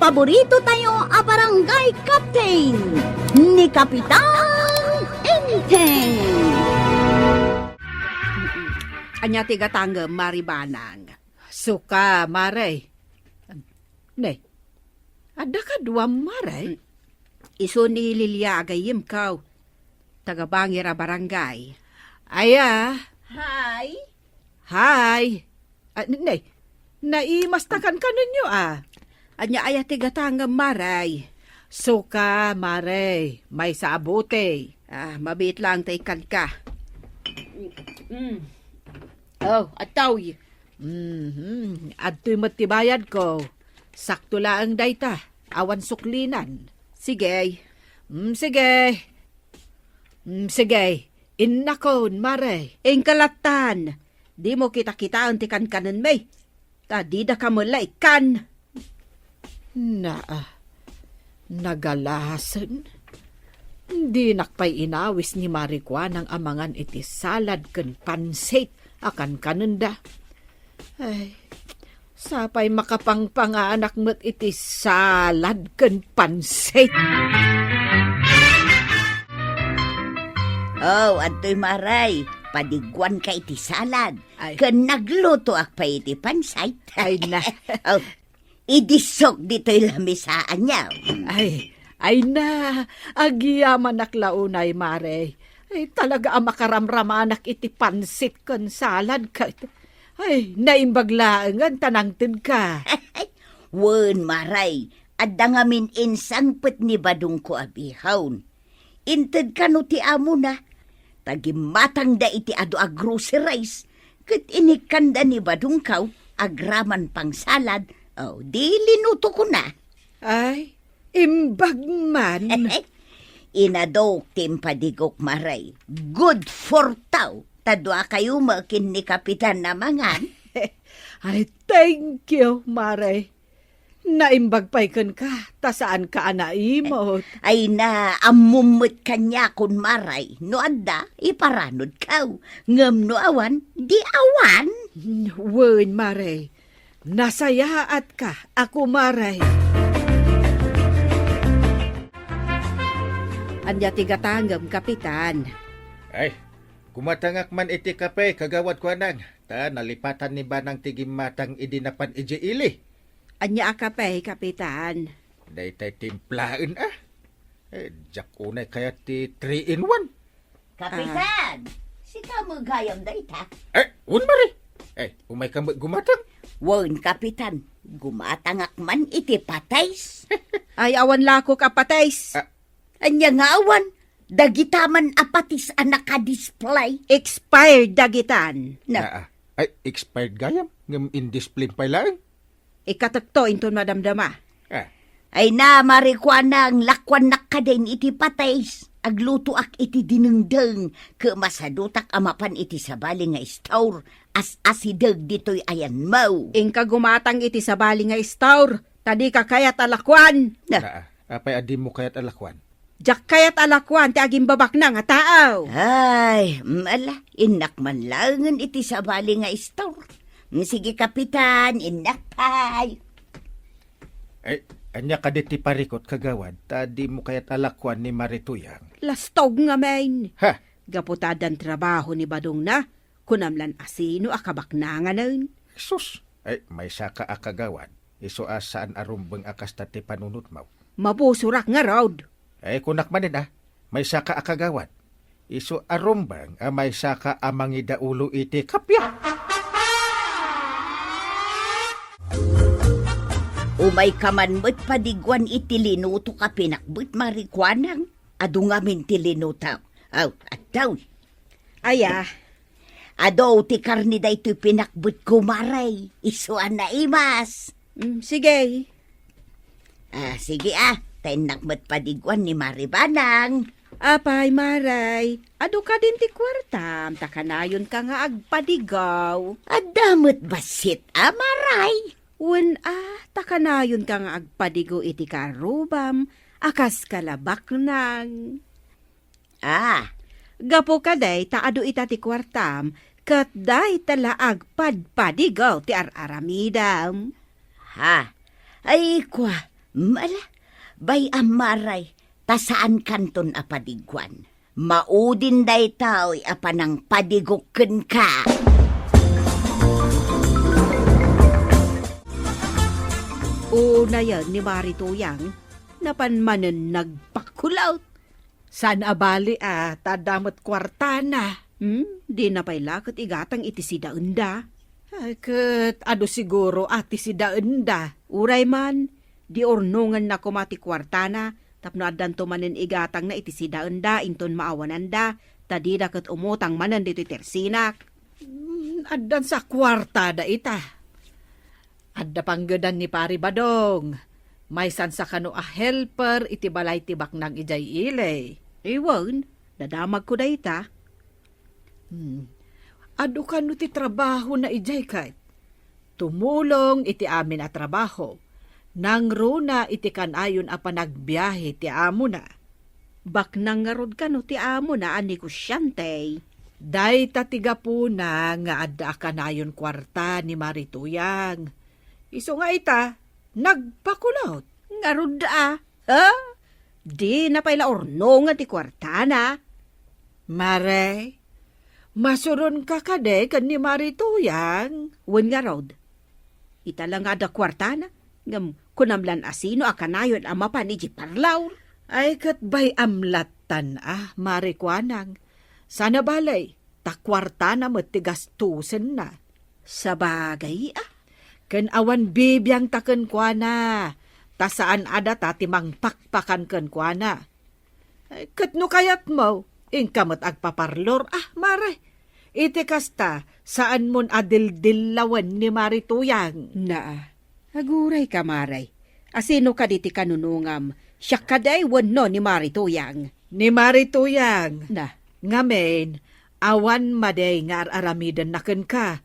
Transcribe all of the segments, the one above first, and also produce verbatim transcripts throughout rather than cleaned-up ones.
Paborito tayo a barangay captain, ni Kapitan Enteng. Ania ti gatangem, Mari Banang? Suka, Mare. Ne, adda kaduam, Mare? Isu ni Lilia a gayyemko. Taga-Bangir a barangay. Aya. Hi. Hi. Ah, ne, naimas ta kankanenyo, a. Ania aya ti gatangem, Mare? Suka, Mare. Maysa a bote. Ah, mabiit laeng ta ikkanka. Mm. Oh, adtoy. Mhm. Adtoy met ti bayadko. Sakto laeng dayta. Awan suklinan. Sige. Mm, sige. Mm, sige. Innakon, Mare. Inka lattan. Dimo kitakitaen ti kankanenmi. Ta didaka met la ikkan. Naa, nagalasen. Dinak pay inawis ni Mari Kuanang a mangan iti salad ken pansit a kankanenda. Ay, sapay makapangpanganak met iti salad ken pansit. Oh, adtoy, Mare, padiguanka iti salad. Ay. Ken naglutoak pay iti pansit. Ay na. Oh, idissok ditoy lamesa, ania? Ay, ay na, agyamanak la unay, Mare. Ay, talaga a makaramramanak iti pansit ken salad ket. Ay, naimbag laengen ta nangtedka. Wen, Mare, adda ngamin insangpet ni badongko a bihaon. Inted kano ti amona, ta gimmatangda iti adu a groceries, ket inikkanda ni badongko agraman pangsalad, o, di linutokona. Ay, imbag man. Inadok ti impadigok, Mare. Good for two. Ta duakayo met ken ni Kapitan a mangan. Ay, thank you, Mare. Naimbag pay kenka, ta saanka a naimot. Ay na, ammom met kaniakon, Mare. No adda, iparanodko. Ngem no awan, di awan. Wen, Mare. Nasayaatka a kumare. Ania ti gatangem, Kapitan? Ay, gumatangak man iti kape, Kagawad Kuanang. Ta nalipatan ni Banang ti gimmatang idi napan idiay ili. Ania a kape, Kapitan? Daytay timplaen, a. Eh, diak unay kayat ti three in one. Kapitan, sika met gayam dayta? Eh, wen, Mare. Eh, umayka met gumatang? Wen, Kapitan, gumatangak man iti patis. Ay, awan lakok a patis. Ah. Ania nga awan? Dagita man a patis a naka-display. Expired dagitan. Na. Ah, ah. Ay, expired gayam, ngem in-display pay laeng. Ikatekto inton madamdama. Ah. Ay na, Mare Kuanang, lakuannak kadin iti patis. Aglutoak iti dinengdeng, ket masadutak a mapan iti sabali nga istor, as-asideg ditoy ayanmo. Inka gumatang iti sabali nga istor, ta dika kayat a lakuan. Na. Naa, apay a dimo kayat a lakuan? Diak kayat a lakuan ti agimbabaknang a tao. Ay, mm, ala, innak man laengen iti sabali nga istor. Mm, sige, Kapitan, innak pay. Ay, ania kadi ti parikut, Kagawad, ta dimo kayat a lakuan ni Mare Tuyang? Lastog ngamin. Ha? Gapu ta addan trabaho ni badongna, kunam lan a sino a kabaknanganen. Sus! Ay, maysaka a kagawad. Isu a saan a rumbeng a kasta ti panunotmo. Mapusorak ngarud. Ay, kunak manen a, maysaka a kagawad. Isu a rumbeng a maysaka a mangidaulo iti kappia. Umayka man met padiguan iti linutok a pinakbet, Mare Kuanang. Adu ngamin ti linutok. Aw, adtoy. Aya? Adu ti karne daytoy pinakbetko, Mare. Isu a naimas. Mm, sige. Ah, sige a. Ta innak met padiguan ni Mare Banang. Apay, Mare, adu kadin ti kuartam, ta kanayonka nga agpadigaw. Adda met bassit a, Mare. Wen a, ta kanayonka nga agpadigaw iti karrubam a kas kalabaknang. Ah, gapu kadi ta adu ita ti kuartam, ket dayta la agpadpadigaw ti ar-aramidam. Ha? Ay, kua, Mm, ala, bay-am, Mare, ta saankanton a padiguan. Maudin daytoy a panangpadigok kenka. Unayen ni Mare Tuyang, napan manen nagpakulot. Saan a bali a ta adda met kuartana. Hmm, dina pay la ket igatang iti sidaenda. Ay, ket adu siguro a ti sidaenda. Uray man, di urnongenna koma ti kuartana tapno addanto manen igatangna iti sidaenda inton maawananda, ta dida ket umutang manen ditoy tersinak. Hmm, addansa kuartada ita. Adda panggedan ni Pari Badong. Maysansa kano a helper iti balay ti baknang idiay ili. Wen, nadamagko dayta. Hmm. Adu kano ti trabahona idiay ket tumulong iti amin a trabaho. Nangruna iti kanayon a panagbiahe ti amona. Baknang ngarud kano ti amona a negosiante? Dayta ti gapuna nga adda a kanayon kuarta ni Mare Tuyang. Isu nga ita, nagpakulot. Ngarud a, ha? Dina pay la urnongen ti kuartana? Mare, masuronka kadi ken ni Mare Tuyang? Wen ngarud. Ita la nga adda kuartana, ngem kunam lan a sino a kanayon a mapan idiay parlor. Ay, ket bay-am lattan a, Mare Kuanang. Saan a bali, ta kuartana met ti gastusenna. Sabagay a. Ken awan bibiangta kenkuana, ta saan a data ti mangpakpakan kenkuana. Ay, ket no kayatmo, inka met agpaparlor a, Mare. Iti kasta, saanmon a dildillawen ni Mare Tuyang. Naa, agurayka, Mare. A sino kadi ti kanunongam? Siak kadi wenno ni Mare Tuyang? Ni Mare Tuyang. Na. Ngamin, awan madi nga ar-aramidenna kenka.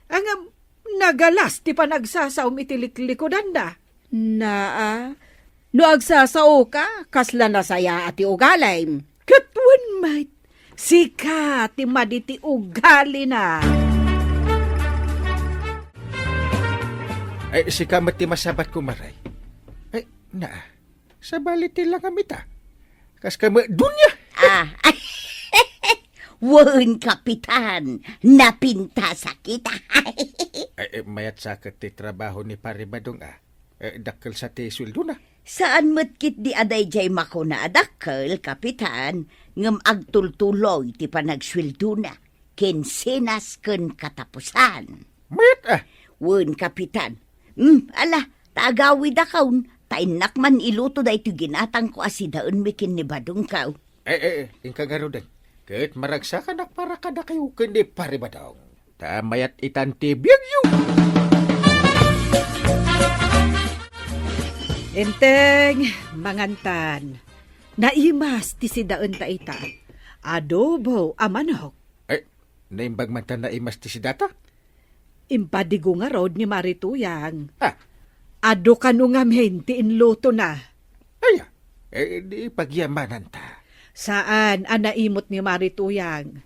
Ngem, nagalas ti panagsasaom iti liklikudanna. Naa, no agsasaoka, kasla nasayaat ti ugalim. Ket wen met, sika ti madi ti ugalina. Ay, sika met ti masabatko, Mare. Ay, naa. Sabali ti langam ita. Kas kami, Dunya! Ah, wen, Kapitan, napintasak ita. Ay, eh, mayat sa ket ti trabaho ni Pare Badong, ah. Eh, dakkel sa ti sueldona. Saan met ketdi a daydiay makuna a dakkel, Kapitan, ngem agtultuloy ti panagsueldona. Kinsenas ken katapusan. Mayat a. Wen, Kapitan. Hmm, ala, ta agawidakon, ta innak man iluto daytoy ginatangko a sidaenmi ken ni Badongko. Eh, eh, eh, inka ngaruden. Ket maragsakanak para kadakayo ken ni Pare Badong. Ta mayat itan ti biagyo. Enteng, mangantan. Naimas ti sidaenta ita. Adobo a manok. Eh, naimbag man ta naimas ti sidata? Impadigo ngarud ni Mare Tuyang. Ah. Adu kano ngamin ti inlutona. Aya, eh, di pagyamananta. Saan a naimut ni Mare Tuyang.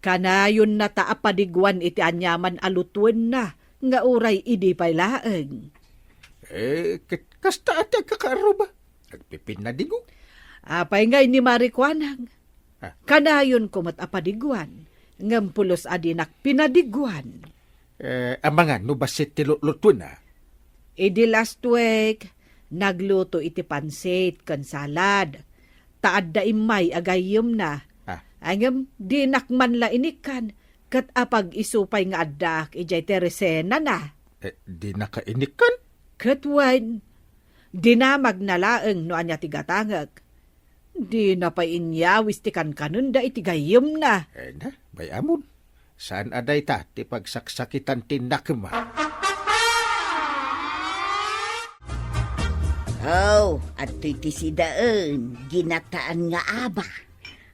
Kanayonna ta a padiguan iti aniaman a lutuenna, nga uray idi pay laeng. Eh, ket kasta a ti agkakaarruba. Agpipinadigo. Apay ngay ni Mare Kuanang? Ah. Kanayonko met a padiguan, ngem pulos a dinak pinadiguan. Eh, amangan no bassit ti lutlutuenna? Idi last week, nagluto iti pansit ken salad. Ta adda immay a gayyemna. Ah. Ngem dinak man la inikkan, ket apag-isu pay nga addaak idiay tersenana. Eh, dinaka inikkan? Ket wen, dinamagna laeng no ania ti gatangek. Dina pay inyawis ti kankanenda iti gayyemna. Eh, na, bay-amon. Saan a dayta ti pagsaksakitan ti nakema? Oh, adtoy ti sidaen, ginataan nga aba.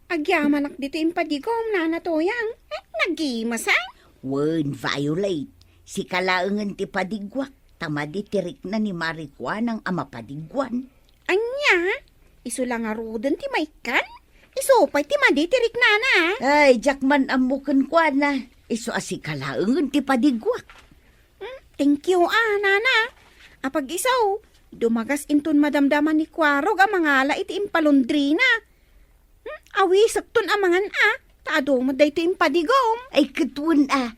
Agyamanak ditoy impadigom, Nana Toyang. Eh, nagimasan? Wen, Violet, sika laengen ti padiguak, ta madi ti rikna ni Mare Kuanang a mapadiguan. Ania? Isu la ngaruden ti maikkan? Isu pay ti madi ti riknana? Ay, diak man ammo kenkuana. Isu a sika laengen ti padiguak. Hmm, thank you, ah, Nana. Apag-isu, Dumagas inton madamdama ni Kuarog a mangala iti impalundrina. Hmm, awisekton a mangan a, ta adu met daytoy impadigom. Ay, ket wen a.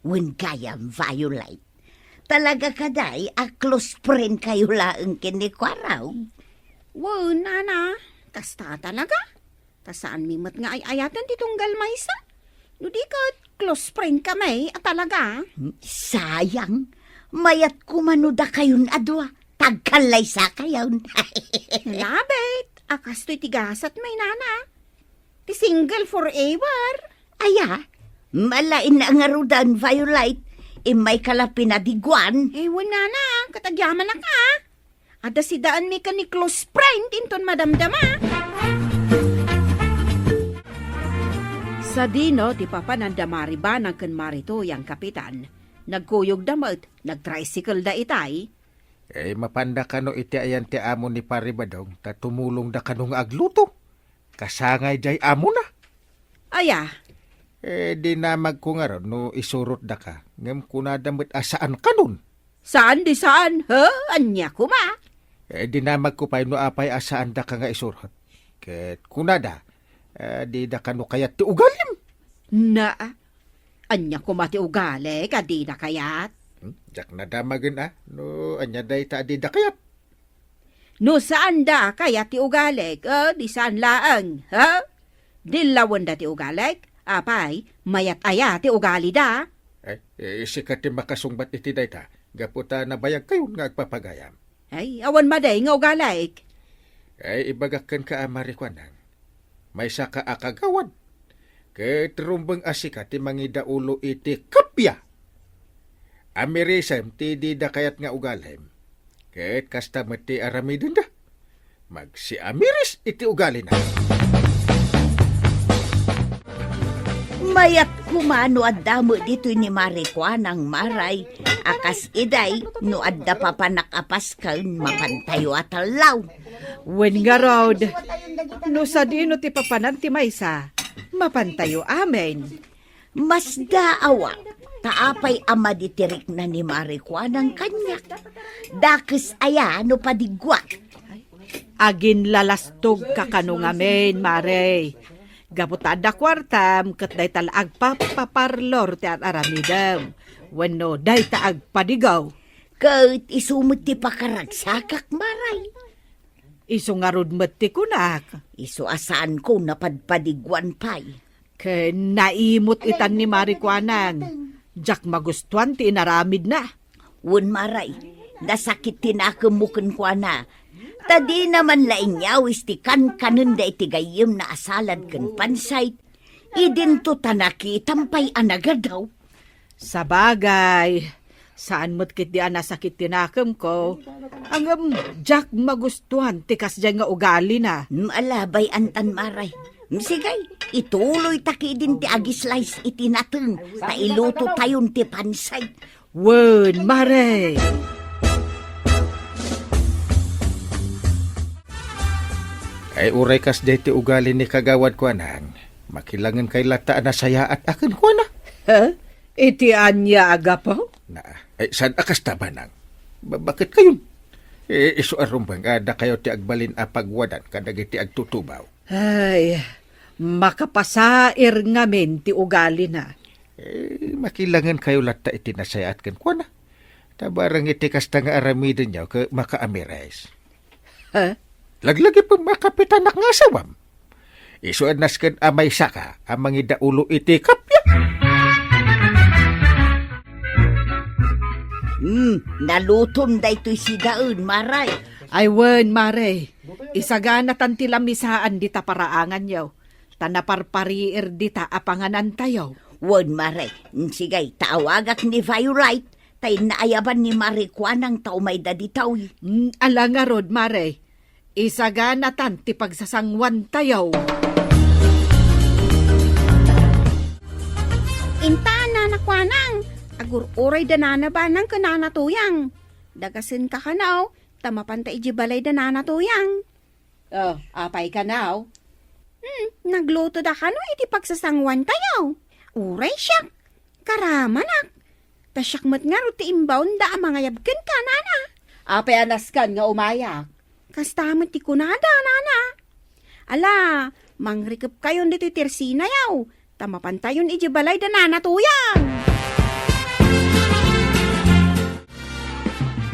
Wen gayam, Violet. Talaga kadi a close friend kayo laeng ken ni Kuarog? Wen, nana, kasta talaga. Ta saanmi met nga ay-ayaten ti tunggal maysa. No di ket, close friend kami a talaga. Sayang, mayat koma no dakayon a dua, ta agkallaysa kayon. Labit, a kastoy ti gasat, may nana. Ti single forever. Aya, malain na ngaruden, Violet, immay ka la pinadiguan. Eh, wen nana, ket agyamanak a. Adda sidaanmi ken ni close friend inton madamdama. Sadino ti papananda Mari Banang ken Mari Tuyang, Kapitan? Nagkuyogda met, nagtricycle-da itay. Eh, mapanda kano iti ayan ti amo ni Pari Badong, ta tumulongda kano nga agluto. Kasangay jay amona. Aya? Eh, dinamagko ngarud no isurotdaka, ngem kunada met a saan kanon. Saan di saan, ha? Ania koma? Eh, dinamagko pay no apay a saandaka nga isurot. Ket kunada, eh, dida kano kayat ti ugalim. Na, ania koma ti ugalik a dida kayat? Hmm, diak nadamagen a, no ania dayta a dida kayat. No saanda kayat ti ugalik, eh, di saan laeng, ha? Dillawenda ti ugalik, apay, mayat aya ti ugalida? Ay, eh, sika ti makasungbat iti dayta, gapu ta nabayagkayon nga agpapagayam. Ay, awan madi nga ugalik. Ay, ibagak kenka a Mari Kuanang. Maysaka a kagawad, ket rumbeng a sika ti mangidaulo iti kappia. Amirisem ti dida kayat nga ugalim, ket kasta met ti aramidenda. Magsiamiris iti ugalina. Mayat koma no adda met ditoy ni Mari Kuanang, Maray, a kas iday no adda papanak a pasken, mapantayo a tallaw. Wen ngarud, no sadino ti papanan ti maysa, mapantayo amin. Masdaawak, ta apay a madi ti rikna ni Mari Kuanang kaniak? Dakes aya no padiguak? Aginlalastogka kano ngamin, Mari. Gapu ta adda kuartam, ket dayta la agpapaparlor ti ar-aramidem, wenno dayta agpadigaw. Ket isu met ti pakaragsakak, Maray. Isu ngarud met ti kunak. Isu a saanko napadpadiguan pay. Ken naimut itan ni Mari Kuanang, diak magustuan ti inaramidna. Wen, Maray, nasakit ti nakemmo kenkuana. Ta dina man la inyawis ti kankanenda iti gayyemna a salad ken pansayt, idinto ta nakitam pay a nagadaw. Sabagay, saan met ketdi a nasakit ti nakemko, ngem diak magustuan ti kasdiay nga ugalina. Mm, ala, bay-antan, Maray. Mm, sige, ituloyta ketdin ti ag-slice iti nateng, ta ilutotayon ti pansayt. Wen, Mare. Ay, uray kasdiay ti ugali ni Kagawad Kuanang, makilangen kay latta a nasayaat a kenkuana. Ha? Iti ania a gapu? Na, ay, saan a kasta, Banang? Ba-, bakit kayon? Eh, isu a rumbeng, adda kayo ti agbalin a pagwadan kadagiti agtutubaw. Ay, makapasair ngamin ti ugalina. Eh, makilangen kayo latta iti nasayaat kenkuana. Ta bareng iti kasta nga aramidenyo ket makaamires. Ha? Laglagipem a kapitanak nga asawam. Isu a nasken a maysaka a mangidaulo iti kappia. Hmm, nalutom daytoy sidaen, Maray. Ay wen, Mare. Isaganatan ti lamisaan dita paraanganyo, ta naparpariir dita a panganantayo. Wen, Mare. Sige, ta awagak ni Violet, ta innaayaban ni Mari Kuanang ta umayda ditoy. Mm, ala ngarud, Mare. Isaganatan ti pagsasanguantayo. Inta, Nana Kuanang, agur-uray da Nana Banang ken Nana Tuyang. Dagasenka kano, ta mapanta idiay balay da Nana Tuyang. Oh, apay kano? Hmm, nagluto da kano iti pagsasanguantayo. Uray siak, karamanak. Ta siak met ngarud ti imbaonda a mangayab kenka, Nana. Apay a nasken nga umayak? Kasta met ti kunada, nana. Ala, mangrikepkayon ditoy tersinayo, ta mapantayon idiay balay da nana Tuyang.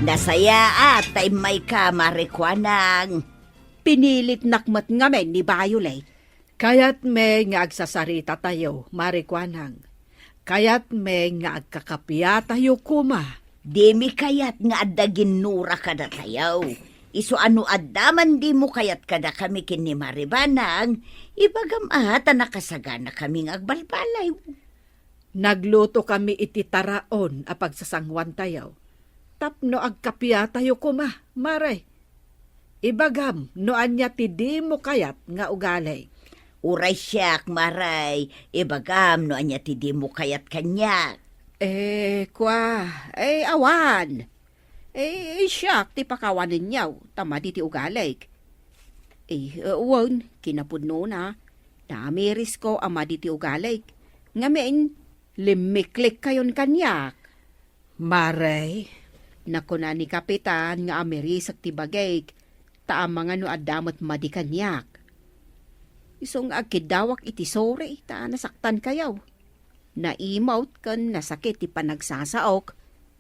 Nasayaat ta immayka, Mare Kuanang. Pinilitnak met ngamin ni Violet. Kayatmi nga agsasaritatayo, Mare Kuanang. Kayatmi nga agkakapiatayo koma. Dimi kayat nga adda ginnura kadatayo. Isu a no adda man dimo kayat kadakami ken ni Mare Banang, ibagam a ta nakasaganakami nga agbalbaliw. Naglutokami iti taraon a pagsasanguantayo tapno agkapiatayo koma, Mare. Ibagam no ania ti dimo kayat nga ugali. Uray siak, Mare, ibagam no ania ti dimo kayat kaniak. Eh, kua, eh, awan. Eh, siak ti pakawanenyo, ta madi ti ugalik. Eh, wen, kinapudnona, namirisko a madi ti ugalik. Ngamin, limmiklikkayon kaniak. Mare, nakuna ni Kapitan nga amirisek ti bagik, ta amangan no adda met madi kaniak. Isu nga agkiddawak iti suri, ta nasaktankayo. Naimut ken nasakit ti panagsasaok,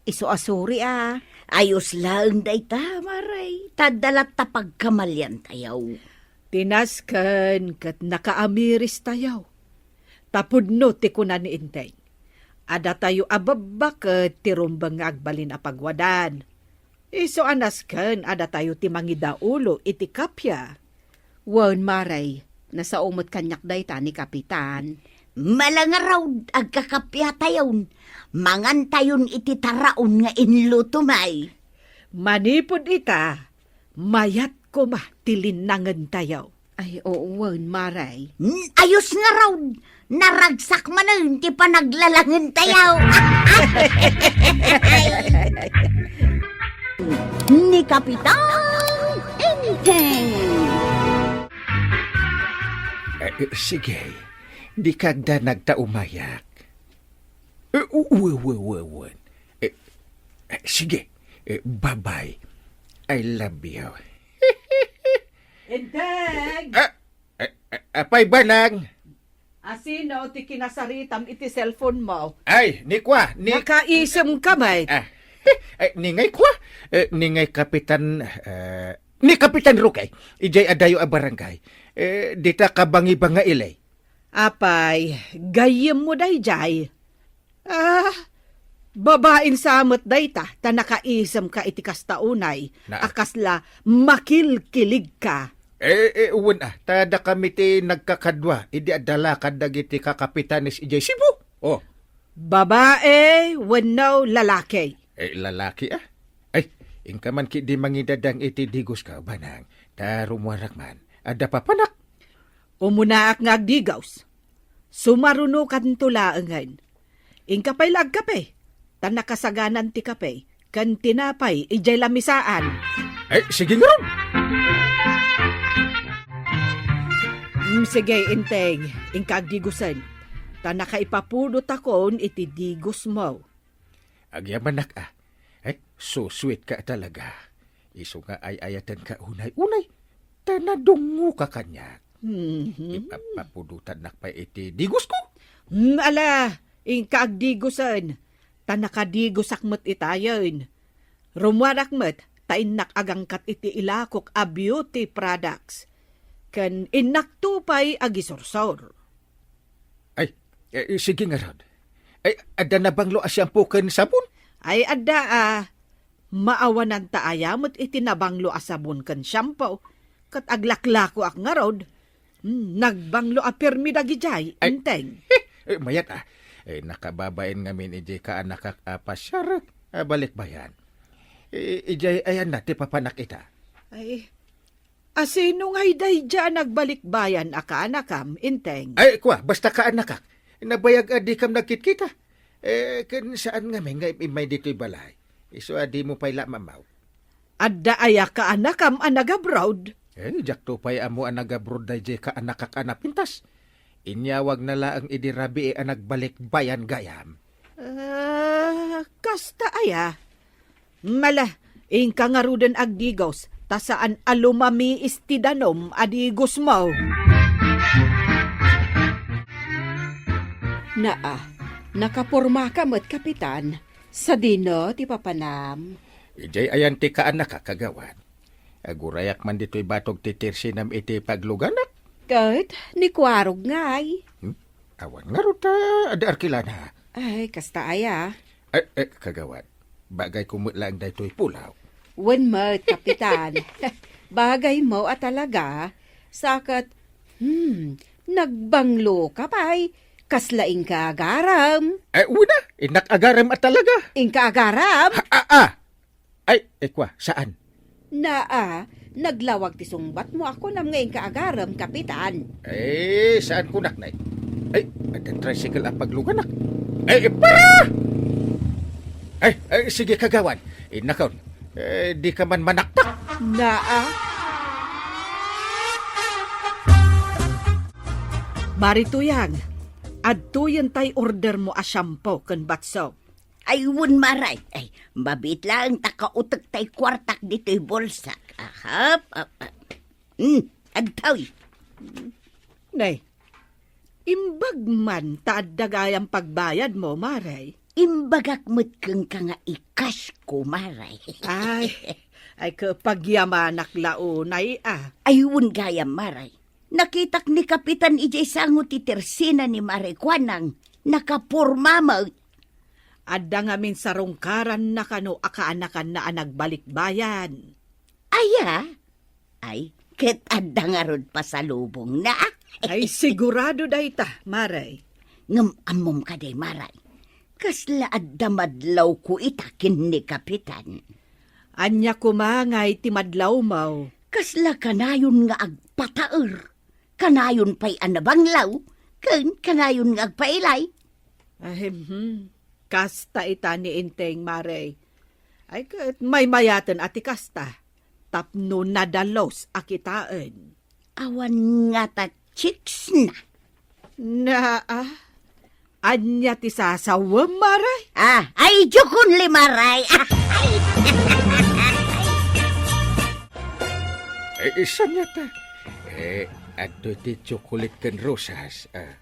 isu a suri a. Ayos laeng dayta, Mare, ta adda latta pagkamaliantayo. Ti nasken ket nakaamiristayo. Ta pudno ti kuna ni Enteng. Adatayo a babbaket ti rumbeng nga agbalin a pagwadan. Isu a nasken adatayo ti mangidaulo iti kappia. Wen, Mare, nasao met kaniak dayta ni Kapitan. Mala ngarud, agkakapiatayon. Mangantayon iti taraon nga inlutomi. Manipud ita, mayat koma ti linnangentayo. Ay, oo, wen, Mare. N-, ayos ngarud, naragsak manen ti panaglalangentayo. Ni Kapitan Enteng. Eh, eh, sige, di kagda nagtaumayak. Eh, u-, we, we, we, we. Eh, eh, sige, eh, bye-bye. I love you. Enteng! Ah, eh, eh, apay, Banang? Asino ti kinasaritam iti cellphone mo? Ay, ni kua, ni Nakaisem ka met. Ah, eh, ni ngay kua, eh, ni ngay Kapitan, eh, ni Kapitan Roque, idiay adayo a barangay. Eh, dita kabangibanga ilay. Apay, gayyem mo daydiay? Ah, babaen sa met dayta, ta nakaisem ka iti kasta unay, Na- a kasla makilkilig ka. Eh, eh, wen, ah, ta dakami ti nagkakadua, idi adda lakad dagiti kakapitanes idiay Cebu. Oh. Babae wenno lalaki? Eh, lalaki, ah. Ay, inka man ketdi mangidadang iti digos ka, Banang, ta rummuarak man. Adda papanak. Umunaak nga agdigos. Sumarunokanto laengen. Inka pay la agkape, ta nakasaganan ti kape ken tinapay idiay lamisaan. Ay, sige ngarud. Mm, sige, Enteng, inka agdigosen, ta nakaipapudotakon iti digos mo. Agyamanak a. Ay, so sweet ka talaga. Isu nga ay-ayatenka unay-unay, ta nadungngoka kaniak. Mhm. Ipapapudotannak pay iti digosko. Hmm, ala, inka agdigosen, ta nakadigosak met itayen. Rummuarak met, ta innak agangkat iti ilakok a beauty products. Ken innakto pay agisursor. Ay, eh, sige ngarud. Ay, adda nabanglo a shampoo ken sabon? Ay, adda, ah, maawananta aya met iti nabanglo a sabon ken shampoo, ket aglaklakoak ngarud. Hmm, nagbanglo a permi dagidiay, Ay. Enteng. Eh, mayat, ah. Eh, nakababain ngamin idiay kaanakak a pasiar a balikbayan. Eh, idiay ayanna ti papanak ita? Ay, Asino ngay daydiay a nagbalikbayan a kaanakam, Enteng? Ay, kua, basta kaanakak. Nabayag a dikam nagkitkita. Eh, ken saan ngamin nga immay ditoy balay. Isu a dimo pay la mamaw. Adda aya kaanakam a nag-abroad? Eh, diakto pay ammo a nag-abroad daydiay kaanakak a napintas. Inyawagna laeng idi rabii a nagbalikbayan gayam. Ah, kasta aya? Mala, Inka ngaruden agdigos, ta saan a lumamiis ti danum a digosmo. Naa, nakapormaka met, Kapitan. Sadino ti papanam? Idiay ayan ti kaanaka, Kagawad. Agurayak man ditoy batog ti tersinam iti pagluganak. Ket ni Kuarog ngay? Hmm? Awan ngarud ta adda arkilana. Ay, kasta aya. Eh, eh, Kagawad, bagayko met laeng daytoy pulaw. Wen met, Kapitan. Bagaymo a talaga. Sa ket, hmm, nagbangloka pay. Kasla inka agarem? Eh, una, innak agarem a talaga. Inka agarem? Ha, ah, ah. Ay, eh, kwa, saan? Naa, naglawag ti sungbatmo a kunam nga inka agarem, Kapitan. Eh, saan kunak, nay? Ay, adda tricycle a pagluganak. Ay, eh, para! Ay, ay, sige, Kagawad. Innakon. Eh, di ka man manaktak. Naa. Mari Tuyang, adtoyen tay ordermo a shampoo ken bath soap. Ay, wen, Maray. Ay, mabiit laeng ta kautek tay kuartak ditoy bolsak. Ahap, ah, ah. Hmm, agtawi. Nay, imbag man ta adda gayam pagbayadmo, Maray. Imbagak met kenka nga i-cash ko, Maray. Ay, ay, kapagyamanak la unay, ah. Ay, wen gayam, Maray. Nakitak ni Kapitan idiay sango ti tersina ni Maray Kuanang. Nakaporma met. Adda ngamin sarungkaranna kano a kaanakanna a nagbalikbayan. Aya? Ay, ket adda ngarud pasalubongna. Ay, sigurado dayta, Maray. Ngem ammom kadi, Maray, kasla adda madlawko ita ken ni Kapitan. Ania koma ngay ti madlawmo? Kasla kanayon nga agpataer. Kanayon pay a nabanglaw, ken kanayon nga agpailay. Ahem, hmm. Kasta ita ni Enteng, Maray. Ay, ket maymayaten a ti kasta, tapno nadalus a kitaen. Awan ngata checksna. Naa, ania ti sasawem, Maray? Ah, ay, diokon li, Maray. Eh, saan ngata? Eh, adtoy ti tsokolit ken rosas. Ah.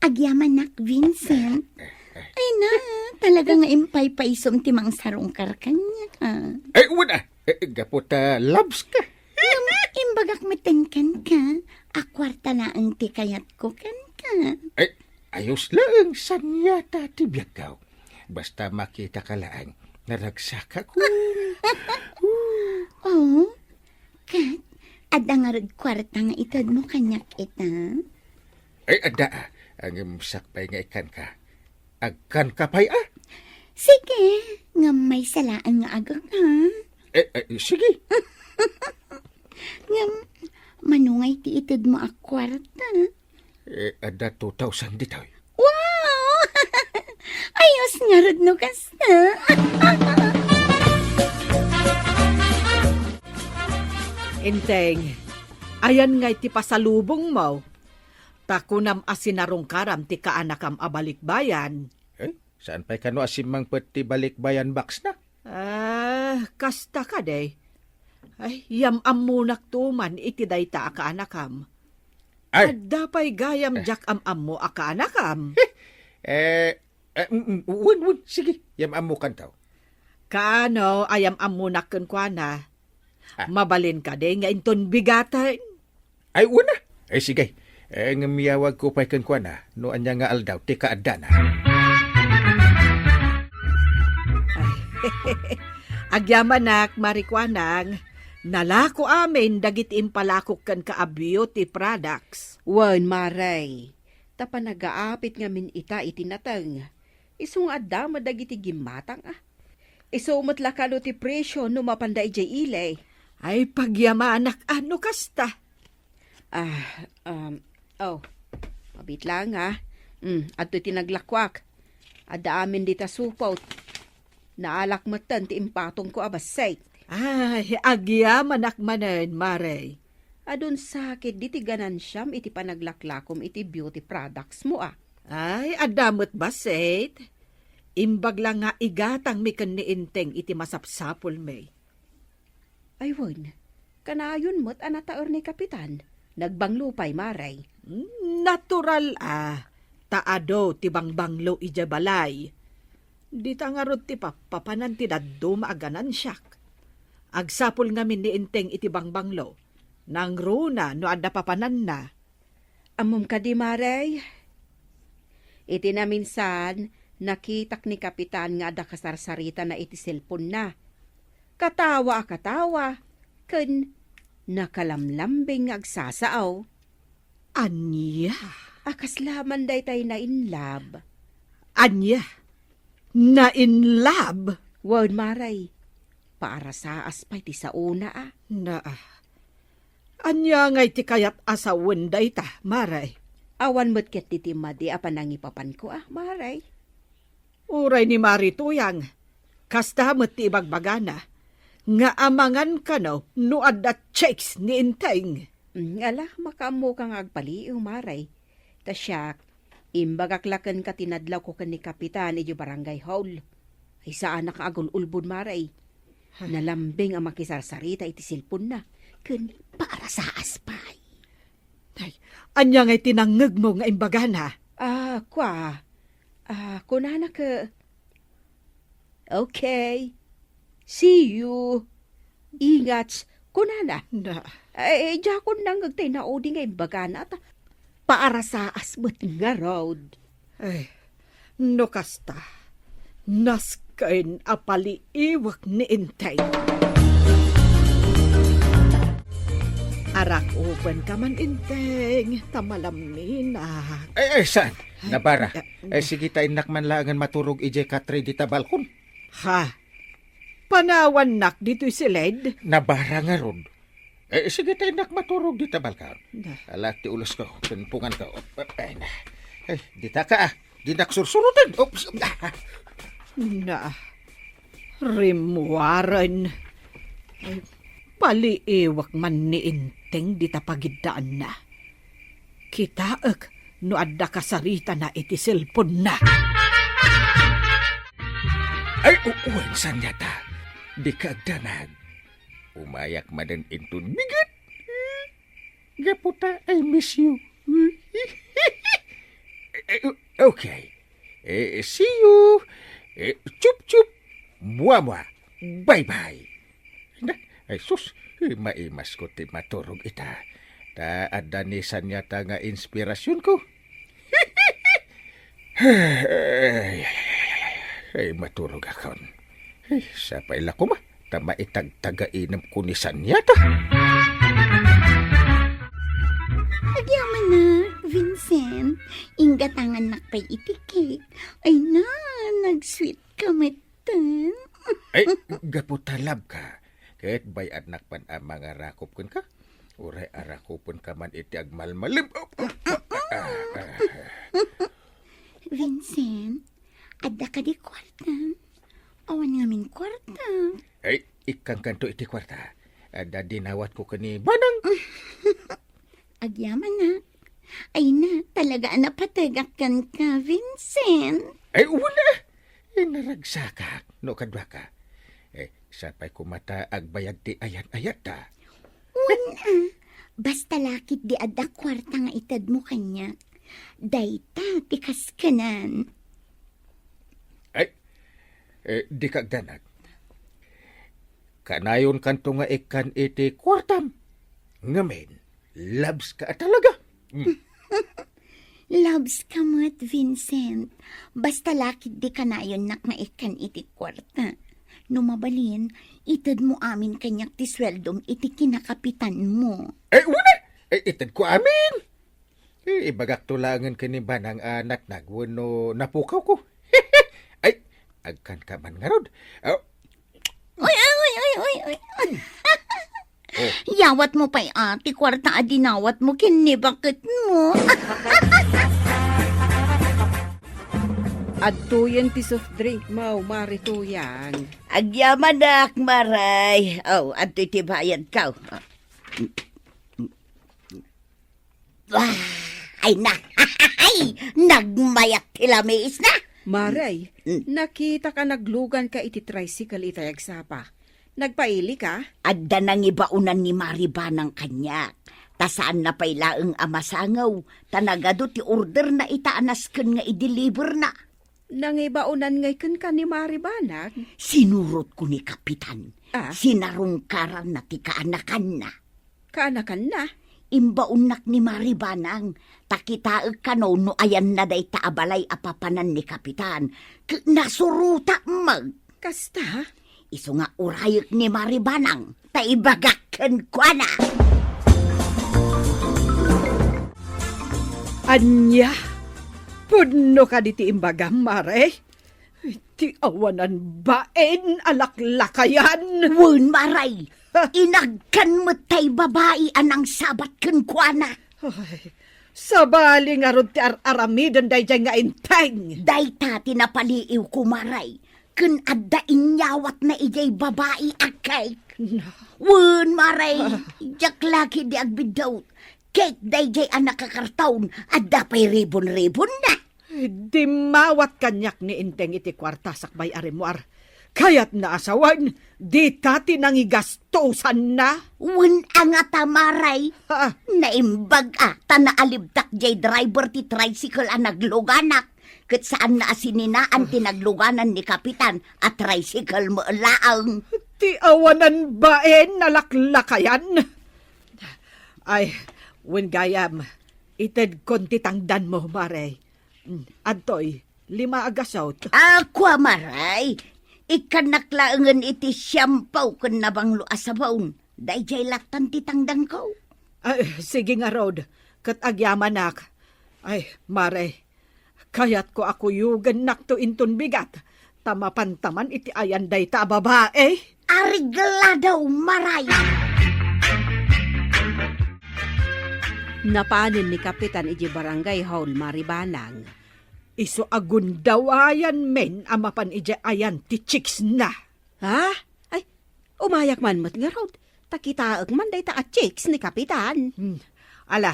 Agyamanak, Vincent. Ay na, talaga nga impaypaysom ti mangsarungkar kaniak, ah. Ay, wen, ah. Eh, gapu ta loves ka. Ngem, imbagak metten kenka a kuarta laeng ti kayatko kenka. Ay, ayos laeng, saan ngata ti biagko. Basta makitaka laeng, naragsakak. Oh, ket adda ngarud kuarta nga itedmo kaniak ita? Ay, adda, ah. Ngem sakbay nga ikkanka. Agkanka pay, ah? Sige, ngem maysa laeng nga agek, ha? Eh, eh, sige. Ngem, mano ngay ti itedmo a kuarta? Eh, adda two thousand ditoy. Wow! Ayos ngarud no kasta. Enteng, ayan ngay ti pasalubongmo. Ta kunam a sinarungkaram ti kaanakam a balikbayan. Eh, saan pay kano a simmangpet ti balikbayan boxna? Ah, kasta kadi. Ay, yam-ammonakto man iti dayta a kaanakam. Ay! Adda pay gayam diak am-ammo a kaanakam. Eh, eh, mm, mm, wen, wen, sige, yam-ammokanto. Kaano a yam-ammonak kenkuana? Ah. Mabalin kadi nga inton bigaten? Ay, wen a. Ay, sige. Eh, ngem iyawagko pay kenkuana no ania nga aldaw ti kaaddana. Ay, agyamanak, Mari Kuanang, nalako amin dagiti impalakok kenka a beauty products. Wen, Mari, ta panagaapit ngamin ita iti nateng. Isu nga adda met dagiti gimmatang, ah. Isu met la kano ti presio no mapanda idiay ili. Ay, pagyamanak, ah, no kasta. Ah, um, oh, mabit lang, ah. Mm, adto ti naglakuak. Adda amin dita supot. Naalak metten ti impatongko a bassit. Ay, agyamanak manen, Mare. Adun sakit diti ganansiam iti panaglaklakom iti beauty products mo, ah. Ay, adda met bassit. Imbag la nga igatangmi ken ni Enteng iti masapsapulmi. Ay wen, kanayon met a nataer ni Kapitan. Nagbanglo pay, Mare. Natural a, ta adu ti bangbanglo idiay balay. Dita ngarud ti pappapanan ti dadduma a ganansiak. Agsapul ngamin ni Enteng iti bangbanglo. Nangruna no adda papananna. Ammom kadi, Mare? Iti naminsan, nakitak ni Kapitan nga adda kasarsaritana iti cellphone-na. Katawa a katawa, ken nakalamlambing nga agsasao. Ania? A kasla man daytay na-in-love. Ania? Na-in-love? Wen, Mare. Paarasaas pay ti saona a. Na, ania ngay ti kayat a sawen dayta, Mare? Awan met ket ti timmadi a panangipapanko a, Mare. Uray ni Mare Tuyang, kasta met ti ibagbagana, nga amangan kano no adda chicks ni Enteng. Mm, ala, makaammoka nga agpaliiw, Mare. Ta siak, imbagak la kenka ti nadlawko ken ni Kapitan idiay barangay hall. Ay, saanak nga agul-ulbod, Mare. Ha? Nalambing a makisarsarita iti cellphone-na, ken paarasaas pay. Ay, ania ngay ti nangngegmo nga imbagana? Ah, kua. Ah, kunana ke, "Okay. See you. Ingats," kunana. Na. Eh, diakon nangngeg tay naudi nga imbagana, ta paarasaas met ngarud. Ay, no kasta, nasken a paliiwek ni Enteng. Arakupenka man, Enteng, ta malaminak. Ay, ay, saan? Ay, nabara. Ah, eh, sige ta innak man laengen maturog idiay katre dita balkon. Ha? Panawannak ditoy silid? Nabara ngarud. Eh, sige ta innak maturog dita balkon. Na. Ala ti ulosko, ken punganko. Ay, na. Ay, dita ka, ah. Dinak sursuroten. Oops. Na. Rimmuaren. Ay, paliiwek man ni Enteng dita pagiddaanna. Kitaek no adda kasaritana iti cellphone-na. Ay, u-, wen, saan ngata? Dika agdanag. Umayak manen inton bigat. Gapu ta, I miss you. Eh, eh, okay. Eh, see you. Eh, chup, chup. Mua, mua. Bye, bye. Na, ay sus, eh, maimasko ti maturog ita. Ta adda ni saan ngata nga inspirasyonko. Ay, ay, maturogakon. Ay, sapay la koma, ta maitagtagainemko ni saan ngata. Agyamanak, Vincent. Inggatangannak pay iti cake. Ay na, nag-sweet ka met. Ten? Ay, gapu ta love ka. Ket bay-adnak man a mangarakop kenka. Uray arakopenka man iti agmalmalem. Vincent, adda kadi kuartam? Awan ngamin kuarta. Ay, ikkankanto iti kuarta. Adda dinawatko ken ni Banang. Agyamanak. Ay na, talaga a napategak kenka, Vincent. Ay, wala. Eh, naragsakak no kaduaka. Eh, sapay koma ta agbayag ti ayat-ayatta. Wen a, basta la ketdi adda kuarta nga itedmo kaniak. Dayta ti kaskanan. Ay, eh, dika agdanag. Kanayonkanto nga ikkan iti kuartam. Ngamin, loves ka a talaga. Mm. Loves ka met, Vincent. Basta la ketdi kanayonnak nga ikkan iti kuarta. No mabalin, itedmo amin kaniak ti sueldom iti kinakapitanmo. Eh, wala! Eh, itedko amin! Eh, ibagakto laengen ken ni Banang a natnag wenno napukawko. Ay, agkanka man ngarud. Ah, Uy, uy, uy, uy, uy, uy. Oh. Yawatmo pay a ti kuarta a dinawatmo ken ni baketmo. Adtoyen ti soft drink mo, Mare Tuyang. Agyamanak, Mare. Oh, adtoy ti bayadko. Ah, ay na! Ay, nagmayat ti lamisna! Maray, Mm. nakitak a nagluganka iti tricycle itay agsapa. Nagpailika? Adda nangibaonan ni Mari Banang kaniak. Ta saanna pay laeng a masangaw, ta nagadu ti orderna ita a nasken nga i-deliverna. Nangibaonan ngay kenka ni Mari Banang? Sinurotko ni Kapitan. Ah? Sinarungkaranna ti kaanakanna. Kaanakanna? Imbaonnak ni Mari Banang, ta kitaek kano no ayanna dayta a balay a papanan ni Kapitan, ket nasurotak met. Kasta? Isu nga urayek ni Mari Banang, ta ibagak kenkuana. Ania? Pudno kadi ti imbagam, Mare? Ti awanan bain a laklakayan! Wen, Maray! Ha? Inagkan met tay babai a nangsabat kenkuana. Ay, sabali ngarud ti ar-aramiden daydiay nga inteng. Dayta ti napaliiwko, Maray. Ken adda inyawatna idiay babai a cake. Na. Wen, Maray, Ah. diak la ketdi agbiddut. Cake daydiay a nakakarton, adda pay ribon-ribonna. Dimmawat kaniak ni Inteng iti kuarta sakbay a rimmuar. Kayatna a sawen, dita ti nangigastosanna. Wen a ngata, Maray. Ha? Naimbag a, ta naalibtak diay driver ti tricycle a nagluganak. Ket saanna a sininaan ti nagluganan ni Kapitan a tricycle met laeng. Ti awanan bain a laklakayan. Ay, wen gayam, itedkon ti tangdanmo, Mare. Mm, adtoy, lima a gasut. A, kua, Maray. Ikkannak laengen iti siampaw ken nabanglo a sabon. Daydiay lattan ti tangdanko. Ay, sige ngarud, ket agyamanak. Ay, Mare, kayatko a kuyogennakto inton bigat, ta mapantaman iti ayan dayta a babai. Areglado, Maray! Napanen ni Kapitan idiay barangay hall, Mari Banang. Isu a gundawayan men a mapan idiay ayan ti chicks na. Ha? Ay, umayak man met ngarud. Ta kitaek man dayta a chicks ni Kapitan. Hmm. Ala,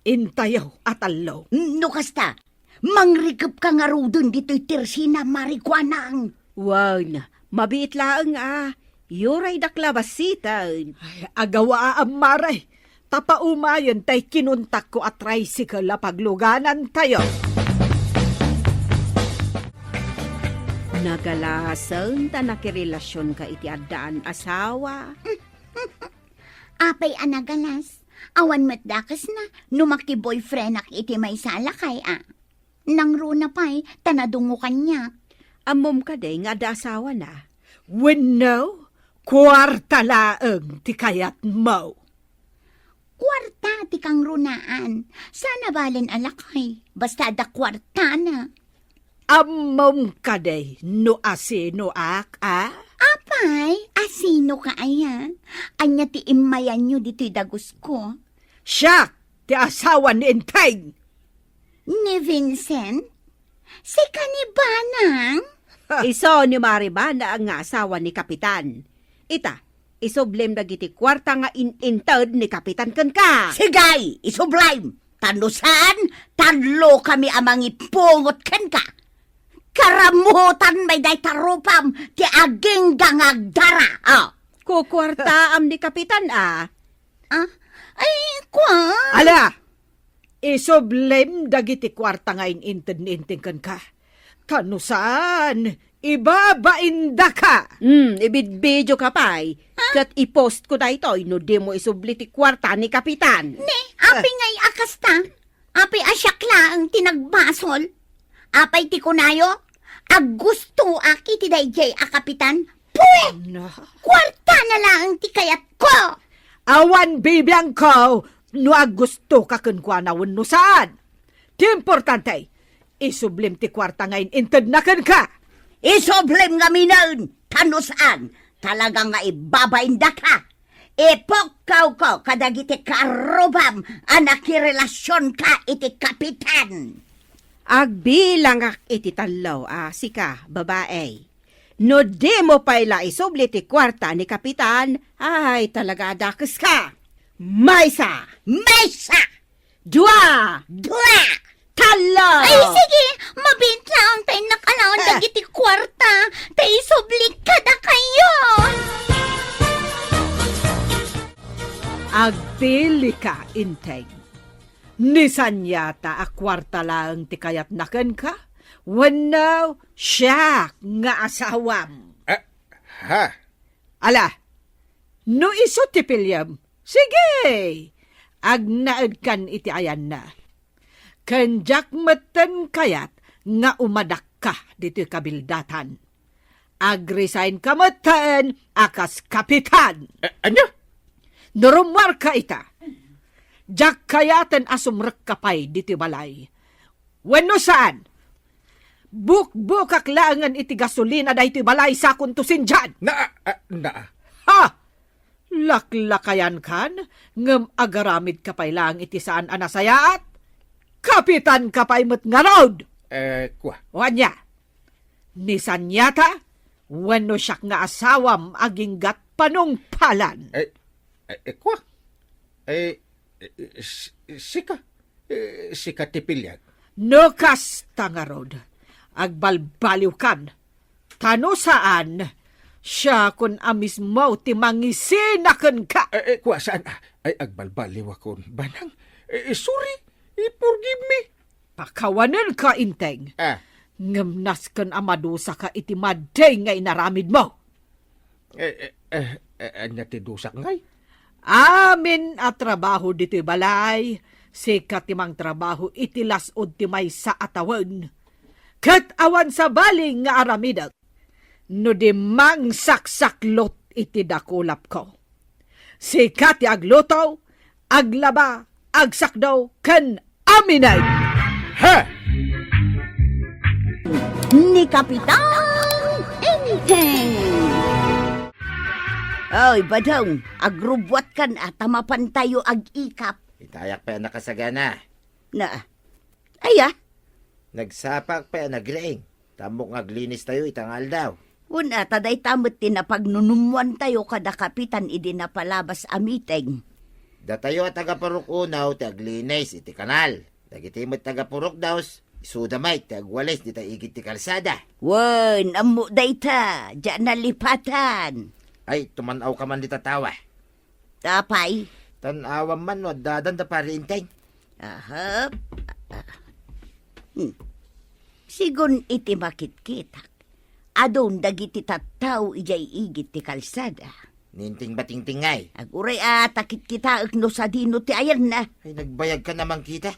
intayo a tallo. No kasta, mangrikepka ngaruden ditoy tersina, Mari Kuanang. Wen, mabiit laeng a. Uray dakla basiten. Ay, agawaam, Mare. Ta paumayen tay kinuntakko a tricycle a pagluganantayo. Nagalasen ta nakirelasionka iti addaan asawa. Apay a nagalas? Awan met dakesna no makiboyfriendak iti maysa a lakay a. Nangruna pay ta nadungo kaniak. Ammom kadi nga adda asawana? Wenno, kuarta laeng ti kayatmo. Kuarta ti kangrunaan. Saan a balen a lakay, basta adda kuartana. Ammom kadi no asinoak, a? Apay, asinoka aya? Ania ti immayanyo ditoy dagusko? Siak ti asawa ni Enteng. Ni Vincent? Sika ni Banang? Isu ni Mari Banang nga asawa ni Kapitan. Ita, isublim dagiti kuarta nga in-inted ni Kapitan kenka. Sige, isublim. Ta no saan, tallo kami a mangipungot kenka. Karamutan may dayta rupam ti agingga nga agdara. Ah. Kukuartaam ni Kapitan, a. Ah? Ay, kua. Ala! Isublim dagiti kuarta nga in-inted ni Enteng kenka. Ta no saan, ibabaindaka. Hmm, ibidbidioka pay. Ah? Ket i-postko daytoy no dimo isubli ti kuarta ni Kapitan. Ne, apay ngay a kasta? Apay a siak laeng ti nagbasol? Apay ti kunayo? Aggustoak iti daydiay a Kapitan? Pue! Ano? Kuartana laeng ti kayatko! Awan bibiangko no aggustoka kenkuana wenno saan. Ti importante, isublim ti kuarta nga in-intedna kenka. Isublim ngaminen, ta no saan, talaga nga ibabaindaka. Ipukkawko kadagiti karrubam a nakirelasionka iti Kapitan. Agbilangak iti tallo a sika, babae. No dimo pay la isubli ti kuarta ni Kapitan, ay talaga a dakeska. Maysa! Maysa! Dua! Dua! Tala! Ay, sige! Mabiit laeng ta innak alaen Ah. dagiti kuarta, ta isublik kadakayo! Agpilika, Inteng. Ni Sanyata a kuarta laeng ti kayatna kenka, wenno siak nga asawam? Ah, ha? Ala, no isu ti piliem, sige, agnaedkan iti ayanna. Ken diak metten kayat nga umadakka ditoy kabildatan. Agresign ka metten a kas kapitan. Eh, ania? No rummuarka ita, diak kayaten a sumrekka pay ditoy balay. Wenno saan, bukbukak laengen iti gasolina daytoy balay sakonto sindian. Na, ah, na. Ha! Laklakayankan, ngem agaramidka pay laeng iti saan a nasayaat? Kapitanka pay met ngarud! Eh, kua. O ania? Ni Sanyata, wenno siak nga asawam aginggat panungpalan? Eh, eh, eh, kua. Eh, eh, s-, sika. Eh, sika ti piliak. No kasta ngarud, agbalbaliwkan. Ta no saan, siakon a mismo ti mangisina kenka. Eh, eh, kua, saan? Ay, agbalbaliwakon. Banang, eh, eh, sorry. Eh, forgive me. Pakawanenka, Inteng. Ah. Ngem nasken a madusaka iti madi nga inaramidmo. Eh, eh, eh, eh, ania ti dusak ngay? Amin a trabaho ditoy balay, sika ti mangtrabaho iti las-ud ti maysa a tawen. Ket awan sabali nga aramidek no di mangsaksaklot iti dakulapko. Sika ti agluto, aglaba, agsakdo, ken amineg. Ha! Ni Kapitan Enteng. Oy, Badong, agrubbuatkan a ta mapantayo ag-ikap. Itayak pay a nakasagana. Na, aya? Nagsapak pay a nagriing. Tammok nga aglinistayo ita nga aldaw. Wen a, ta dayta met ti napagnunummoantayo kada kapitan idi napalabas a meeting. Datayo a taga-Purok Unaw ti aglinis iti kanal. Dagiti met taga-Purok Dos, isuda met ti agwalis dita igid ti kalsada. Wen, ammo dayta, diak nalipatan. Ay, tuman-awka man dita tawa. Apay? Tan-awam man no addadan da Pari Enteng. Aha. Hmm. Sigun iti makitkitak, adun dagiti tattao idiay igid ti kalsada. Ni Enteng ba Tingting ngay? Aguray a ta kitkitaek no sadino ti ayanna. Ay, nagbayagkan a mangkita.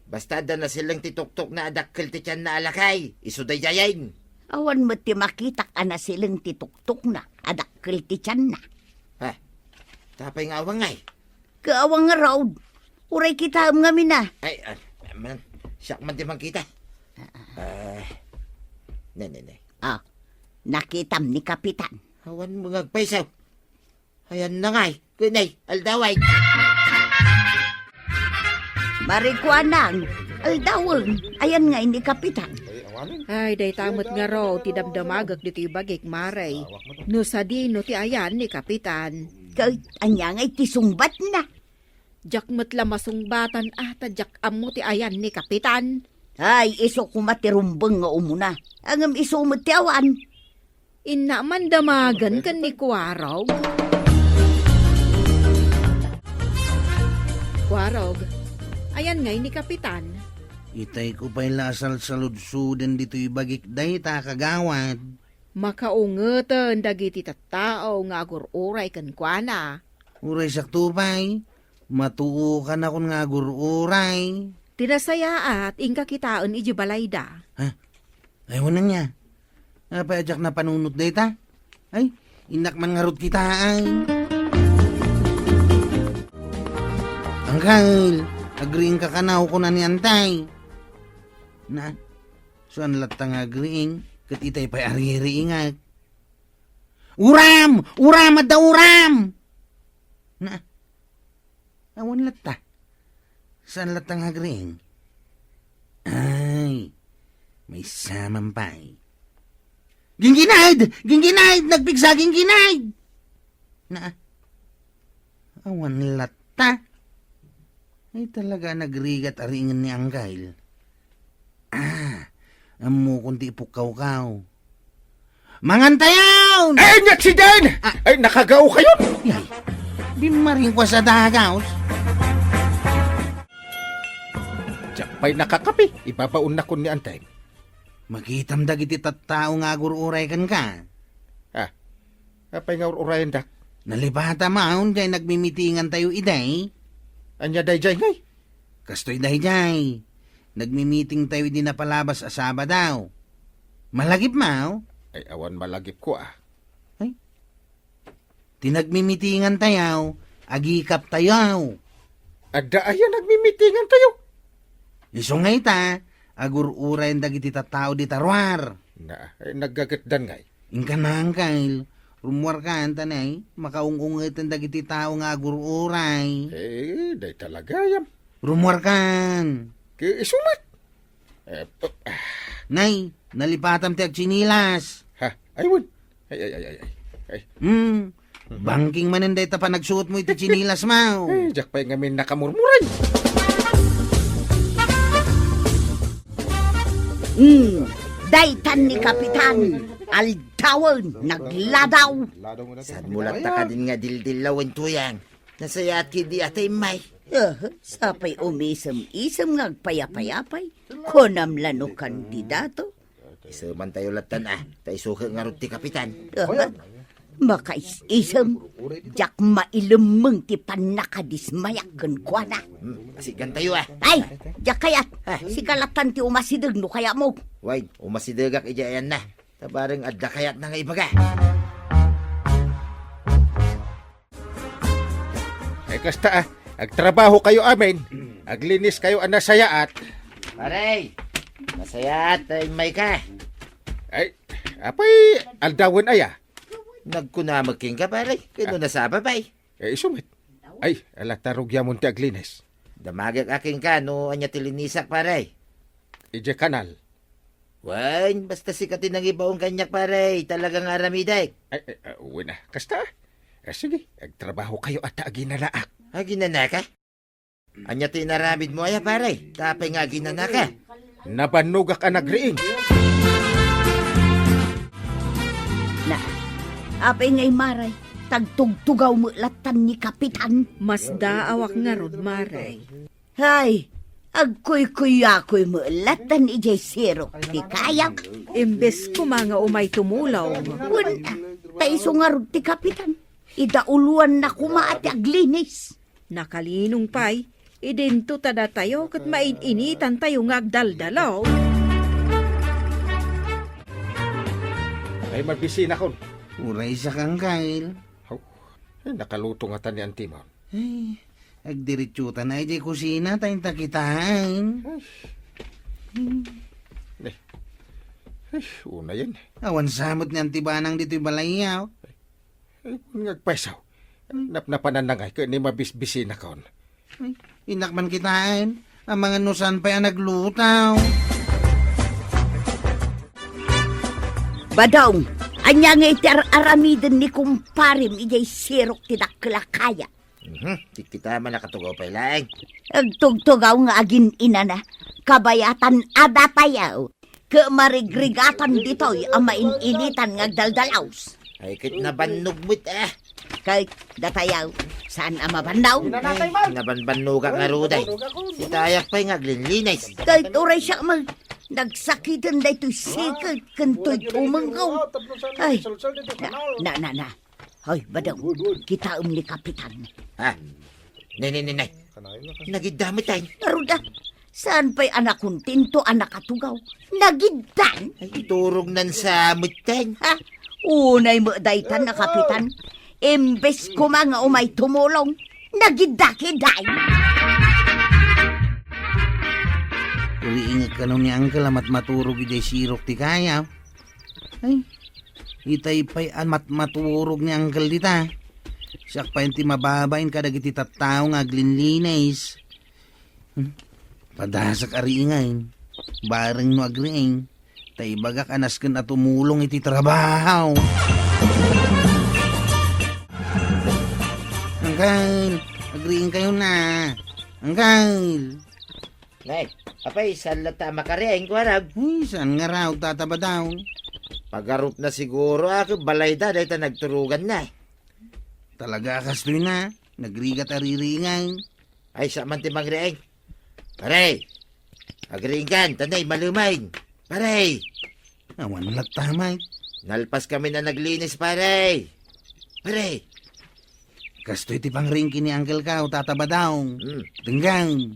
Basta adda nasileng ti tuktukna a dakkel ti tianna a lakay, isu daydiayen. Awan met ti makitak a nasileng ti tuktukna a dakkel ti tianna. Ha? Tapay nga awan ngay? Kaawan ngarud. Uray kitaem ngamin a. Ay, ah, man, siak man ti mangkita. Ah, ne, ne, ne. Ah, nakitam ni Kapitan. Awan mo nga agpaysaw. Ayan na ngay. Kunay, aldaway. Marikuanang, aldawen, ayan ngay ni Kapitan. Ay, dayta met ngarud ti damdamagek ditoy bagik, Mare. No sadino ti ayan ni Kapitan. Ket ania ngay ti sungbatna? Diak met la masungbatan a ta diak ammo ti ayan ni Kapitan. Ay, isu koma ti rumbeng nga umuna. Ngem isu met ti awan. Inna man damagen ken ni Kuarog. Kuarog, ayan ngay ni Kapitan? Itayko pay la a salsaludsuden ditoy bagik dayta, kagawad. Makaungeten dagiti tattao nga agur-uray kenkuana. Uray sakto pay, matuokanakon nga agur-uray. Ti nasayaat, inka kitaen idiay balayda. Ha? Ay, wen ania. Apay a diak napanunot dayta? Ay, innak man ngarud kitaen. Angkel, agriingka kano, kuna ni Antay. Na, saan latta nga agriing, ket itay pay aririingak. Uram! Uram! Adda uram! Na, awan latta. Saan latta nga agriing? Ay, maysa man pay. Gingginaid! Gingginaid! Nagpigsa, gingginaid! Na, awan latta. Ay, talaga a nagrigat a riingen ni Angkel. Ammokon ti ipukkawkaw. Mangantayon! Ay, ania si Jen! Ah. Ay, nakagao kayo! Ay, di maring kwas a dagaw. Diak pay nakakape, ibabaon nakon ni Antay. Makitam dagiti tattao nga agur-uray kenka. Ah, apay nga ur-urayendak? Nalipatamaw, jay nagmimitingan tayo iday. Ania dayjay ngay? Kastoy dayjay. Nagmimiting tayo idi napalabas a Sabado. Malagip maw? Ay, awan malagip ko, ah. Ay. Ti nagmimitingan tayo, agikap tayo. Adda aya nagmimitingan tayo? Isu nga ita, agur-urayen dagiti tattao dita ruar. Na, eh, naggagetdan ngay. Inka na, Angkel. Rumuarkan, ta nay, makaung-ungeten dagiti tao nga agur-uray. Eh, dayta la gayam. Rumuarkan. Ki-, isu met. Eh, p-, ah. Nay, nalipatam ti agtsinilas. Ha? Ay, wen. Ay, ay, ay, ay, ay. Ay. Hmm. Mhm. Bangking manen dayta panagsuotmo iti tsinilas mo. Eh, diak pay ngamin nakamurmuray. Hmm. Daytan ni Kapitan. Aldawen, nagladaw. Saan mo latta kadin nga dildilla wen tuyang? Nasayaat ketdi a tay may. Ah, sapay umisem-isem nga agpayapayapay. Kunam la no kandidato. Iseman tayo lattan, ah. Ta isu ket ngarud ti kapitan. Ah, makais-isem. Diak mailemmeng ti pannakadismayak kenkuana. Hmm, asigan tayo, ah. Ay, diak kayat. Ah. Sika lattan ti umasideg no kayatmo. Way, umasidegak idiay ayanna. Ta bareng adda kayatna nga ibaga. Ay, kasta, ah. Agtrabaho kayo amin. Aglinis kayo a nasayaat. Pare, nasayaat, ay, may ka. Ay, apay, aldawen aya? Nagkuna met kenka, pare. Kano nasapa pay? Eh, isu met. Ay, ala, ta rugiamon ti aglinis. Damagek a kenka no ania ti linisak, pare. Idiay kanal. Wen, basta sika ti nangibaon kaniak, pare. Talaga nga aramidek. Ay, ay, ah, wen, ah. Kasta, ah. Ah, sige, agtrabaho kayo a ta aginanaak. Aginanaka? Ania ti inaramidmo aya, pare? Ta apay nga aginanaka? Nabannogak a nagriing. Na, apay nga imaray, tagtugtugaw met lattan ni Kapitan. Masdaawak ngarud, maray. Hay, agkuykuyakoy met lattan idiay sirok ti kayam. Imbes koma nga umay tumulong. Wen, ta isu ngarud ti Kapitan. Idauloanna koma a ti aglinis. Nakalinong pay, idinto ta datayo ket main-initan tayo nga agdaldalaw. Ay, mabisinakon. Uray sa kangkail. Haw. Ay, nakaluto ngata ni Antimon. Ay, agdiritsutan ay di kusina, ta inta kitaan. Ay. Ay, unayen. Awan samot ni Antibanang ditoy balay, ah. Ay, kun nga agpayso. Napnapanan na ngay, ket ni mabisbisinakon. Ay, innak man kitaan. Amangan no saan pay a naglutaw. Badong, ania nga iti ar-aramiden ni kumparem idiay sirok ti dakkel a kaya? Mhm, ti kita man nakatugaw pay laeng. Agtugtugaw nga agin-inana, kabayatan a datayaw. Ket marigrigatan ditoy a main-initan nga agdaldalaws. Ay, ket nabannog met, ah. Ket datayaw, saan a mabannog? Ay, nabanbannogak ngarud ay. Sitayak pay nga aglinlinis. Ket uray siak met, nagsakiten daytoy siket ken toy tumengko. Ay, na, na, na, na. Hoy, Badong, kitaem ni Kapitan. Ha? Nay, nay, nay, nay. Nagidda met, ay. Ngarud, ah, saan pay a nakontento a nakatugaw? Nagiddan? Ay, iturognan sa met, ay. Ha? Unay met daytan a Kapitan. Imbes koma nga umay tumulong, nagidda ketdi. Uriingek kano ni Uncle a matmaturog idiay sirok ti kaya. Ay, itay pay a matmaturog ni Uncle dita. Siak pay ti mababain kadagiti tattao nga aglinlinis. Hmm? Padasak a riingan. Bareng no agriing, ta ibagak a nasken a tumulong iti trabaho. Uncle, agriing kayo na. Uncle! Ay, apay, saan latta a makariing, Kuarog? Ay, saan nga raw, Tata Badong? Pagarupna siguro a ket balayda dayta nagturoganna. Talaga a kastoyna, nagrigat a ririingan. Ay, saan man ti mangriing? Pare, agriingkan, ta nay, malumayen. Pare! Awan latta met. Nalpaskamin a naglinis, pare. Pare! Kastoy ti pangriing ken ni Uncle-ka, Tata Badong. Hmm. Denggen.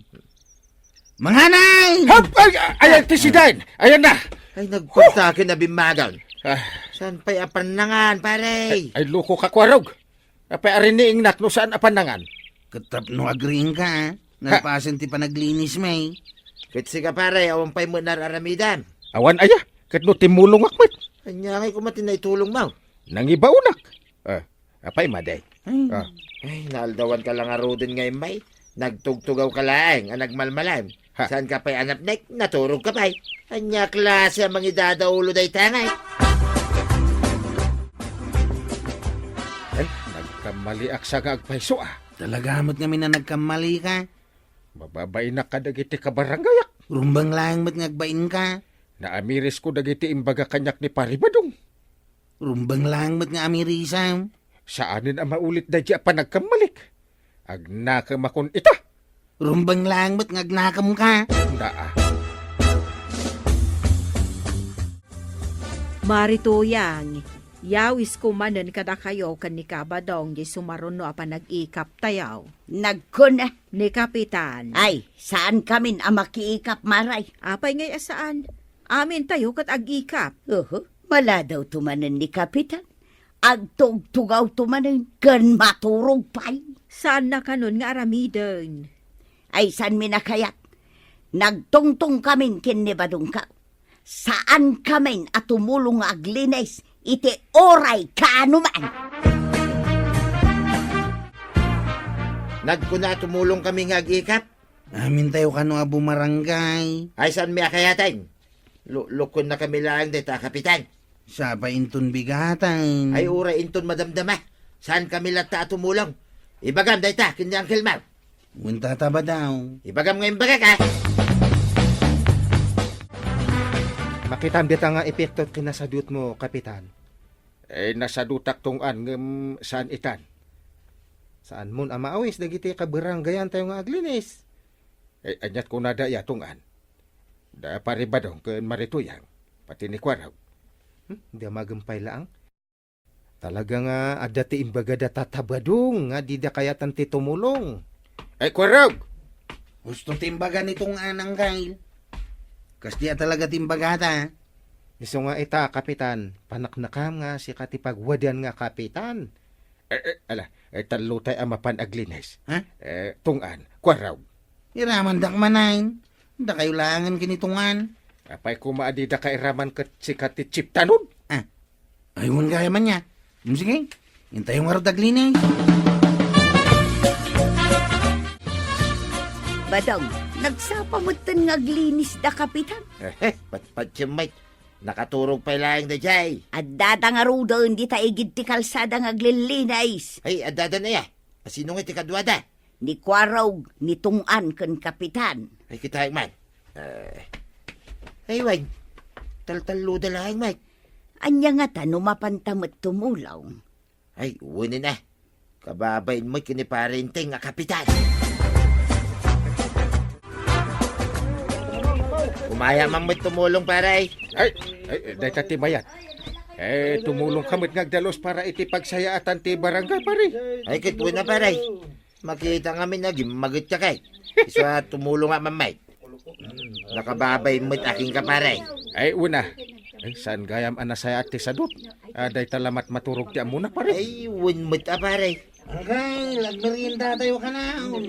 Manganay! Hap! Ay, ay, ay, ti sidaen! Ayan na! Ay, nagpagtakin a bimmagan. Ah. Saan pay a pannangan, pare? Ay, ay, lukoka, Kuarog. Apay a riniingnak no saan a pannangan? Ket tapno agriingka, ah. Ha? Nalpasen ti panaglinismi. Ket sika, pare, awan pay met ar-aramidem. Awan aya, ket no timmulongak met. Ania ngay koma ti naitulongmo? Nangibaonak. Ah, apay madi? Ay. Ah. Ay, naaldawanka la ngaruden nga immay. Nagtugtugawka laeng a nagmalmalem. Ha? Saanka pay a napnek, naturogka pay. Ania klase a mangidadaulo dayta ngay? Ay, nagkammaliak sa nga agpayso, ah. Talaga met ngamin a nagkammalika. Mababainak kadagiti kabarangayak. Rumbeng laeng met nga agbainka. Naamirisko dagiti imbaga kaniak ni Pari Badong. Rumbeng laeng met nga amirisam. Saanen a maulit daydi a panagkammalik. Agnakemakon ita. Rumbeng laeng met nga agnakemka. Naa. Mari Tuyang, yawisko manen kadakayo ken ni Kabadong diay sumaruno a panag-ikaptayo. Nagkuna. Ni Kapitan. Ay, saankamin a makiikap, Mari. Apay ngay a saan? Amintayo ket ag-ikap. Uhu, maladawto manen ni Kapitan. Agtugtugawto manen ken maturog pay. Saanna kanon nga aramiden? Ay, saanmin a kayat? Nagtungtongkamin ken ni Badongko. Saankamin a tumulong nga aglinis iti uray kaanoman. Nagkuna a tumulongkami nga ag-ikap. Amintayo kano a bumarangay. Ay, saanmi a kayaten? Lu-, lukonnakami laeng dayta a kapitan. Sa pay inton bigatan. Ay, uray inton madamdama. Saankami latta a tumulong. Ibagam dayta ken ni Uncle Mau. Wen, Tata Badong. Ibagam nga imbagak, a. Makitam dita nga epekto ti nasadutmo, Kapitan. Eh, nasadutak, Tong-an, ngem saan itan. Saanmon a maawis dagiti kabarangayantayo nga aglinis. Eh, aniat kunada iya, Tong-an? Da Pari Badong ken Mari Tuyang, pati ni Kuarog. Hmm? Di a maagem pay laeng? Talaga nga adda ti imbagada Tata Badong nga dida kayatan ti tumulong. Ay, Kuarog! Husto ti imbaga ni Tong-an, Uncle. Kasdi a talaga ti imbagata. Isu nga ita, Kapitan, panaknakam nga sika ti pagwadian nga kapitan. Eh, eh, ala, eh, tallo tay a mapan aglinis. Ha? Eh, Tong-an, Kuarog. Iramandak manen. Dakayo laengen ken ni Tong-an. Apay koma a didaka iraman ket sika ti chiptanon? Ah. Ay, wen gayam ania. Hmm, sige. Intayo ngarud aglinis. Badong, nagsapa metten nga aglinis da, Kapitan. Eh, eh, pat-, patiem met. Nakaturog pay laeng daydiay. Addada ngaruden dita igid ti kalsada nga aglilinis. Ay, addada aya. Asino ngay ti kaduada? Ni Kuarog, ni Tong-an, ken Kapitan. Ay, kitaek man. Eh, ay, wen. Taltalloda laeng met. Ania ngata no mapanta met tumulong? Ay, wen a. Kababain met ken ni Pare Enteng a kapitan. Umaya man met tumulong, pare. Ay, ay, dayta ti mayat. Eh, tumulongka met nga agdalus para iti pagsayaatan ti barangay, pare. Ay, ket wen a, pare. Makita ngamin a gimmagetka ket. Isu a tumulong a mamay. Nakababay met a kenka, pare. Ay, wen a. Ay, saan gayam a nasayaat ti sadut? Ah, dayta lamat maturog ti ammona, pare. Ay, wen met a, pare. Agay, agmeriendatayo kano.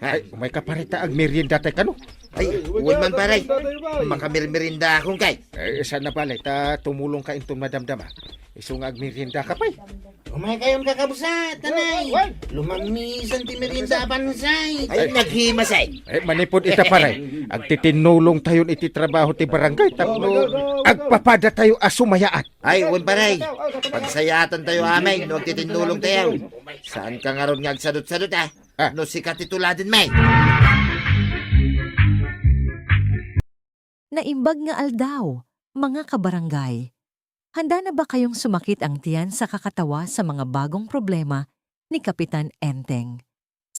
Ay, umayka, pare, ta agmeriendatay kano. Ay, wen man, pare. Makamermeriendakon kay. Eh, saan a bale, ta tumulongka inton madamdama. Isu nga agmeriendaka pay. Umaykayon kakabsat, anay. Lumammisan ti merienda a pansay. Ay, naghimasay. Eh, manipud ita, pare. Agtitinnulongtayon iti trabaho ti barangay tapno agpapadatayo a sumayaat. Ay, wen, pare. Pagsayaatantayo amin no agtitinnulongtayo. Saanka ngarud nga agsadut-sadut, a? Ah. No sika ti tuladen, may. Naimbag nga aldaw, mga kabarangay. Handa na ba kayong sumakit ang tiyan sa kakatawa sa mga bagong problema ni Kapitan Enteng?